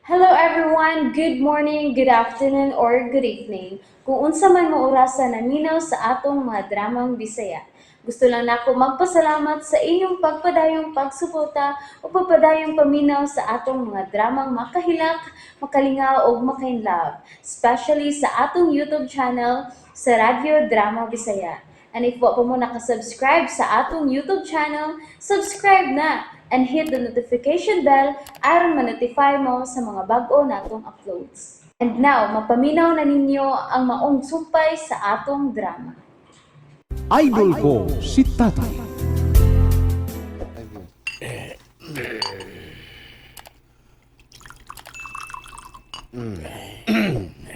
Hello everyone! Good morning, good afternoon, or good evening. Kung unsa man mo orasa naminaw sa atong mga dramang Bisaya. Gusto lang nako magpasalamat sa inyong pagpadayong pagsuporta o pagpadayong paminaw sa atong mga dramang makahilak, makalingaw ug makainlove, especially sa atong YouTube channel sa Radyo Drama Bisaya. And if wa pa mo nakasubscribe sa atong YouTube channel, subscribe na and hit the notification bell aron ma-notify mo sa mga bag-o natong uploads. And now, mapaminaw na ninyo ang maong sumpay sa atong drama. Idol ko si Tatay.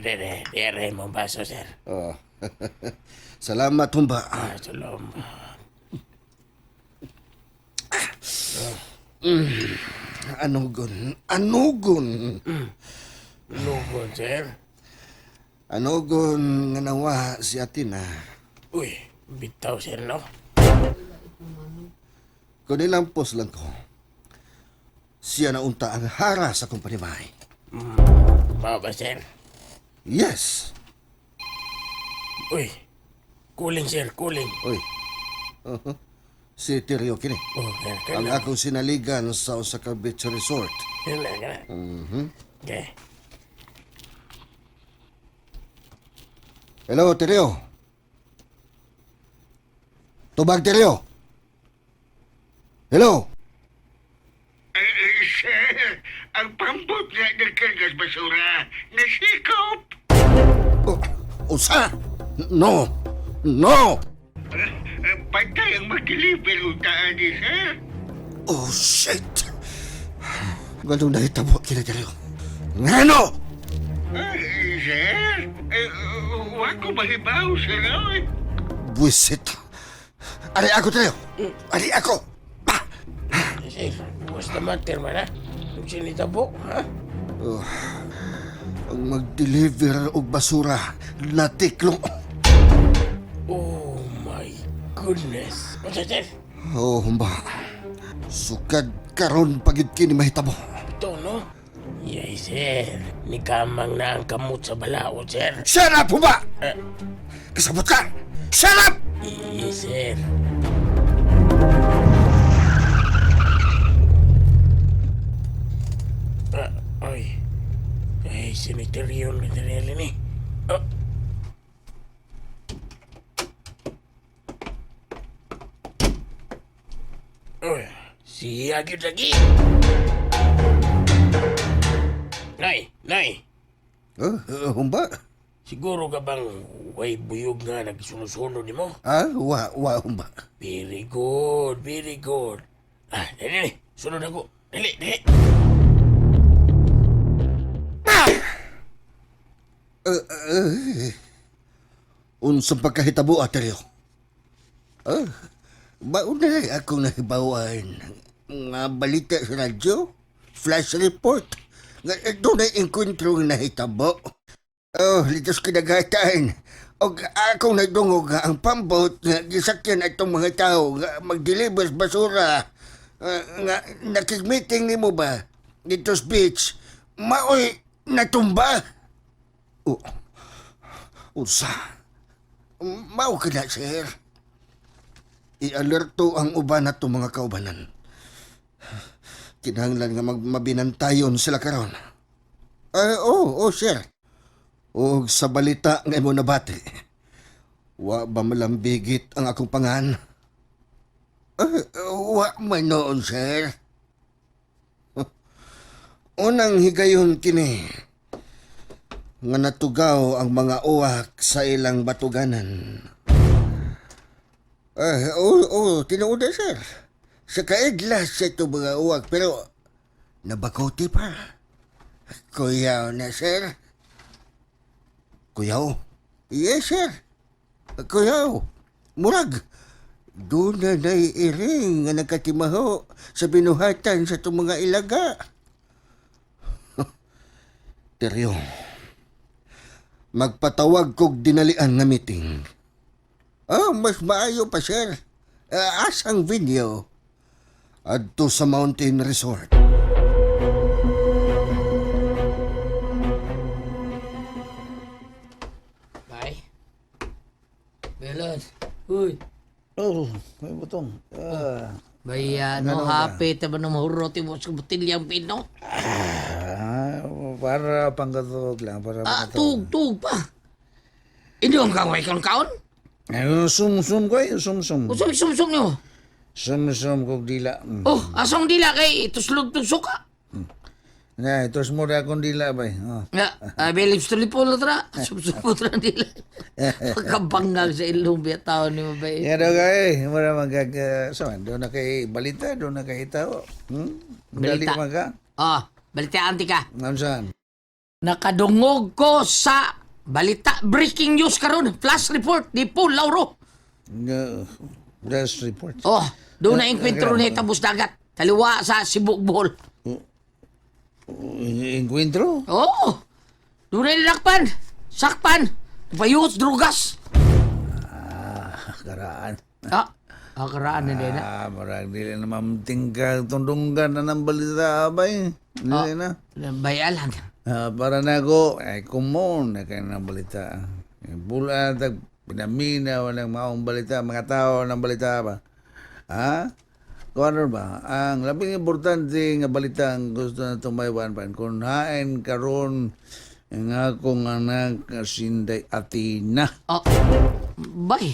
Dere, dere mo baso, sir. Oh. Salamat, humba. Ah, sulom. Anugon? Anugon? Lugon, sir. Anugon nga nawa si Atina. Uy, bitaw, sir, no? Kung nilampos lang ko, siya na unta ang hara sa akong panimay. Mao ba, sir? Yes! Uy, kuling, sir, kuling. Uy. Uh-huh. Si Tirio kini. Oh, sir, Ang kana. akong sinaligan sa Osaka Beach Resort. Kana, kana. Okay. Hello, Tirio. Tubag, Tirio. Hello. Sir, ang pambot nga nagkargas basura, nasikop! Oh, usa? No! No! Pantay ang mag-deliver utaan ni sir. Oh, shit! Ganun nahitabo kina Tirio. Ngano? Sir, wa ko mahibaw, sir. Oy. Buisit. Ari ako, Tirio. Ari ako. Ah! Sir, what's the matter, man, ha? Kung sinitabo, ha? Ang mag-deliver og basura natiklong. Oh, my goodness. Unsa, sir? Oh, humba. Sukad karon pagid kini mahitabo. Ito, no? Yes, sir. Nikamang na ang kamot sa balaod, sir. Shut up, humba! Eh. Kasabot ka! Shut up! Yes, sir. Ah, ay. Ay, siniteriyon na dali ni. Ah. Uy, siya gyud lagi. Nay, nay. Humba? Siguro ka bang way buyog nga nagsuno-suno nimo? Ah, wa, wa, humba. Very good, very good. Ah, dali, dali. Sunod ako. Dali, dali. Unsang pagkahitabo, Ateryo? Ah, baon na akong nahibawan nga balita sa radyo, flash report, nga ito na enkwentro nga nahitabo. Oh, litos kinagatan. Og akong nagdungog nga ang pambot nga gisakyan atong mga tao nga mag-deliver sa basura. Ah, nga nakig-meeting nimo ba dito sa beach, maoy natumba. Oh, unsa? Mao ka na, sir. I-alerto ang uban at mga kaubanan. Kinahanglan nga magmabinantayon sila karon. Ah, oh, oh, sir. Og sa balita nga imo nabati. Wa ba malambigit ang akong pangan? Ah, wa man noon, sir. Unang higayon kini nga natugaw ang mga uwak sa ilang batuganan. Ah, oo, oh, tinuod na, sir. Sa kaedlas sa ito mga uwak, pero nabakote pa. Kuyaw na, sir. Kuyaw? Yes, sir. Kuyaw. Murag. Doon na naiiring nga nagkatimaho sa binuhatan sa itong mga ilaga. Teryo, magpatawag kog dinalian nga meeting. Oh, mas maayo pa, sir. Ah, asang video? Adto sa Mountain Resort. Oh, may butong. Ah, Baya, no, Ano ba? happy ta ba nung mahurot mo sa botilyang pino? Ah, para pangkatuog lang, para Ah, pangkatuog. tug, tug pa. Inom kang way kang kaon? Ay, sum-sum ko eh, sum-sum. Usog sumsum niyo. Sum-sum kog dila. Oh, asong dila kay tuslog tong suka. Na, itos mo na akong dila ba? Oh. Nga, bilib sa tulipon na tra. Sumsum mo tra dila. Pagkabangag sa ilong biya tao ni mo ba eh. Yan daw kay, mura magkag... So, doon na kay balita, doon na kay tao. Dali Balita. man ka. Ah, balitaan ti ka. Ano saan? Nakadungog ko sa balita breaking news karon, flash report ni Paul Lauro. No, press report. Oh, doon na enkwentro ni Tabos Dagat. Taliwa sa Cebu Bohol. Encuentro? Oo. Doon na nilakpan. Sakpan. Payos, drugas. Ah, karaan. Ah, karaan na din. Ah, marang dili na mamtingka tundunggan na ng balita, abay. Dili na. Bayalan. Ah, para na ako, ay kumon na kayo ng balita. Eh, Bula, tag, pinaminaw ng maong balita, mga tao ng balita ba? Ha? Kung ano ba? Ang labing importante nga balita ang gusto na tumaywan pa. Kung hain karon ang akong anak nga sinday Atina. Oh, bye.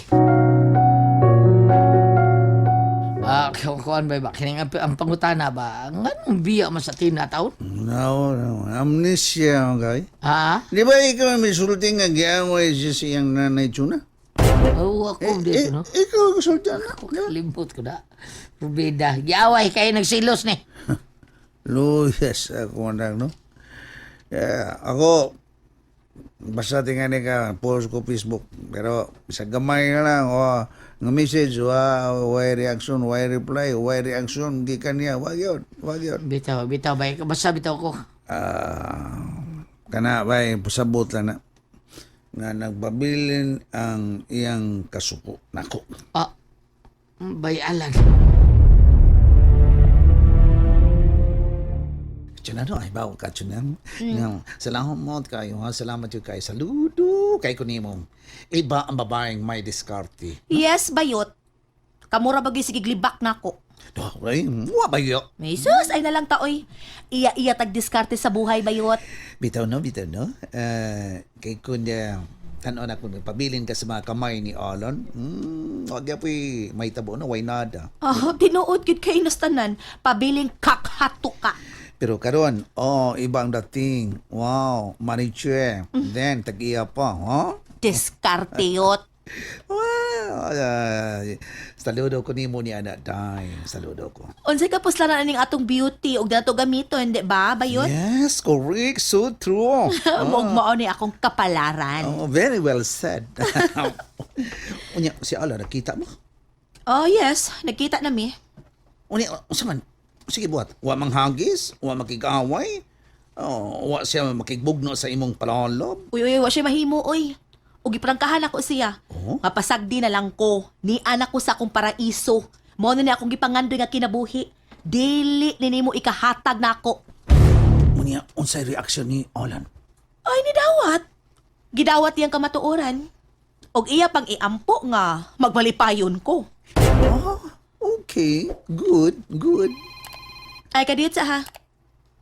Ah, kuan ba ba? Kining ang pangutana ba? Nganong biya man sa tina taon? No, no. Amnesia, okay? Ha? Di ba ikaw may sulti nga giaway siya sa iyang nanay Chuna? Oo, ako dito, no? Ikaw ang sulti, anak. Ako kalimot ko na. Rubida. Giaway kayo nagsilos ni. Luyas ako anak, no? Yeah, ako, basta tingnan ka, post ko Facebook. Pero sa gamay na lang, o, nga message, wa, why reaction, why reply, why reaction, di kanya, wag yun, wag yun. Bitaw, bitaw ba? Basta bitaw ko. Ah, kana bay, pasabot lang na, nga nagpabilin ang iyang kasuko nako. Ah, bayalan. Tsunan, ay bawo ka tsunan. Mm. Salamat kayo ha, salamat yun kayo. Saludo kay kunimo. Iba ang babaeng may diskarte. Yes, bayot. Kamura bagay sige glibak nako. Ay, wa ba yun? May sus, ay nalang taoy. Iya-iya tag diskarte sa buhay, bayot. Bitaw no, bitaw no. Kay kunya tanaw na kung pabilin ka sa mga kamay ni Alon. Wag ya po'y may tabo no, why nada. Ah, tinuod gid kay nastanan, pabiling kakhato ka. Pero karon, oh, iba ang dating. Wow, mariche. Then, tag-iya pa, huh? Diskarte yot. Wow, saludo ko nimo ni anak day. Saludo ko. Unsay ka puslaran aning atong beauty ug dato gamiton, di ba, bayot? Yes, correct. So true. Mog mao ni akong kapalaran. Oh, very well said. Unya, si Ala, nakita mo? Oh, yes, nagkita na mi. Unya, unsa man? Sige, buhat. Wa manghagis, wa makig-away, oh, wa siya makigbugno sa imong palalob. Uy, uy, wa siya mahimo, uy. Ug giprangkahan ako siya. Oh? Mapasagdi na lang ko. Ni anak ko sa akong paraiso. Mao na ni akong gipangandoy nga kinabuhi. Dili ni nimo ikahatag nako. Unya, unsay reaksyon ni Alan? Ay, ni dawat. Gidawat iyang kamatuoran. Og iya pang iampo nga magmalipayon ko. Oh, okay. Good, good. Ay, kadiyot sa ha.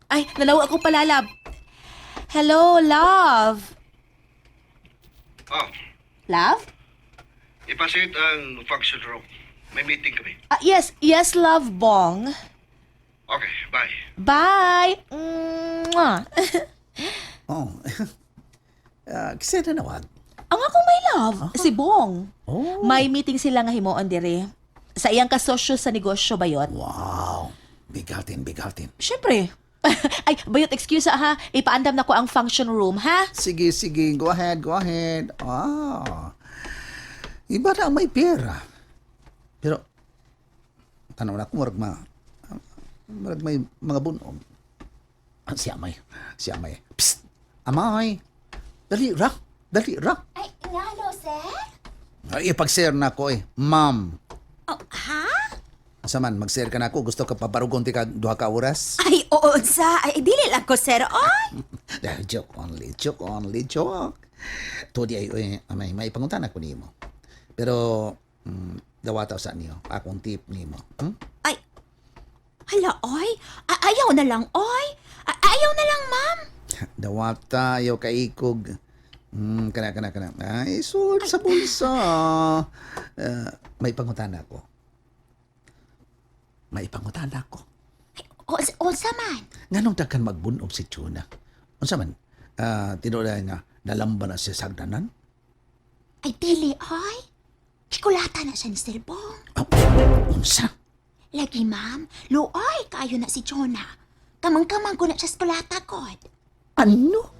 Ay, nanawa ako palalab. Hello, love. Oh, Love? ipasit ang function room. May meeting kami. Ah, yes, yes, love, Bong. Okay, bye. Bye. Mwah. Oh. Kasi na nawag. Ang akong may love, si Bong. Oh. May meeting sila nga himuon dire. Sa iyang kasosyo sa negosyo, bayot. Wow. Bigatin, bigatin. Siyempre. Ay, bayot, excuse ha. Ipaandam na ko ang function room, ha? Sige, sige. Go ahead, go ahead. Ah. Iba na ang may pera. Pero, tanaw na ako, murag may mga bunog. Ah, si Amay. Si Amay. Psst! Amay! Dali ra! Dali ra! Ay, ngano, sir? Ay, ipag-share na ako eh. Ma'am. Oh, ha? Asa man, mag-share ka na ako. Gusto ka pabarugon ti ka duha ka oras? Ay, oo, sa. Ay, dili lang ko, sir. Oy! Joke only, joke only, joke. Tudi ay, ay may, may panguntan ako nimo. Pero, Dawata sa niyo. Akong tip nimo. Ay, hala, oy. Ayaw na lang, oy. Ayaw na lang, ma'am. Dawata, ayaw kaikog. Kana, kana, kana. Ay, sulod sa bulsa. Ah, may pangutana ako. May pangutana ako. Ay, unsa man? Nganong daghan magbunob si Tuna? Unsa man? Ah, tinuod nga nalamba na siya sa hagdanan? Ay, dili, oy. Kikulata na siya ni Sir Bong. Ah, unsa? Lagi, ma'am. Luoy, kaayo na si Jonah. Kamang-kamang ko na siya sa kulata, god. Ano?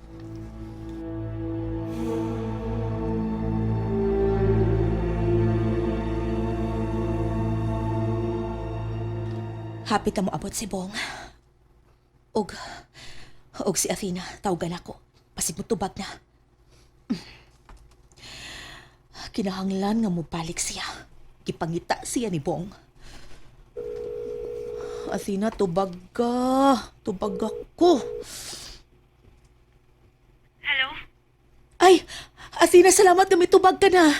Happy ta mo abot si Bong. Og si Athena, tawgan ako. Pasig mo tubag na. Kinahanglan nga mobalik siya. Gipangita siya ni Bong. Athena, tubag ka. Tubag ako. Hello? Ay, Athena, salamat nga mitubag ka na.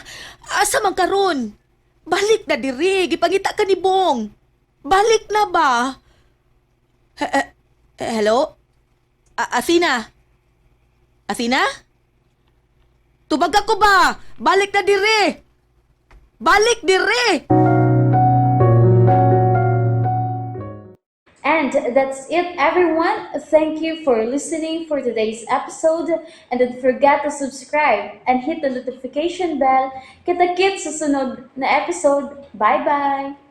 Asa man karon? Balik na diri, gipangita ka ni Bong. Balik na ba? Hello? Athena? Athena? Tubag ako ba? Balik na diri. Balik diri. And that's it, everyone. Thank you for listening for today's episode. And don't forget to subscribe and hit the notification bell. Kita-kits sa sunod na episode. Bye-bye!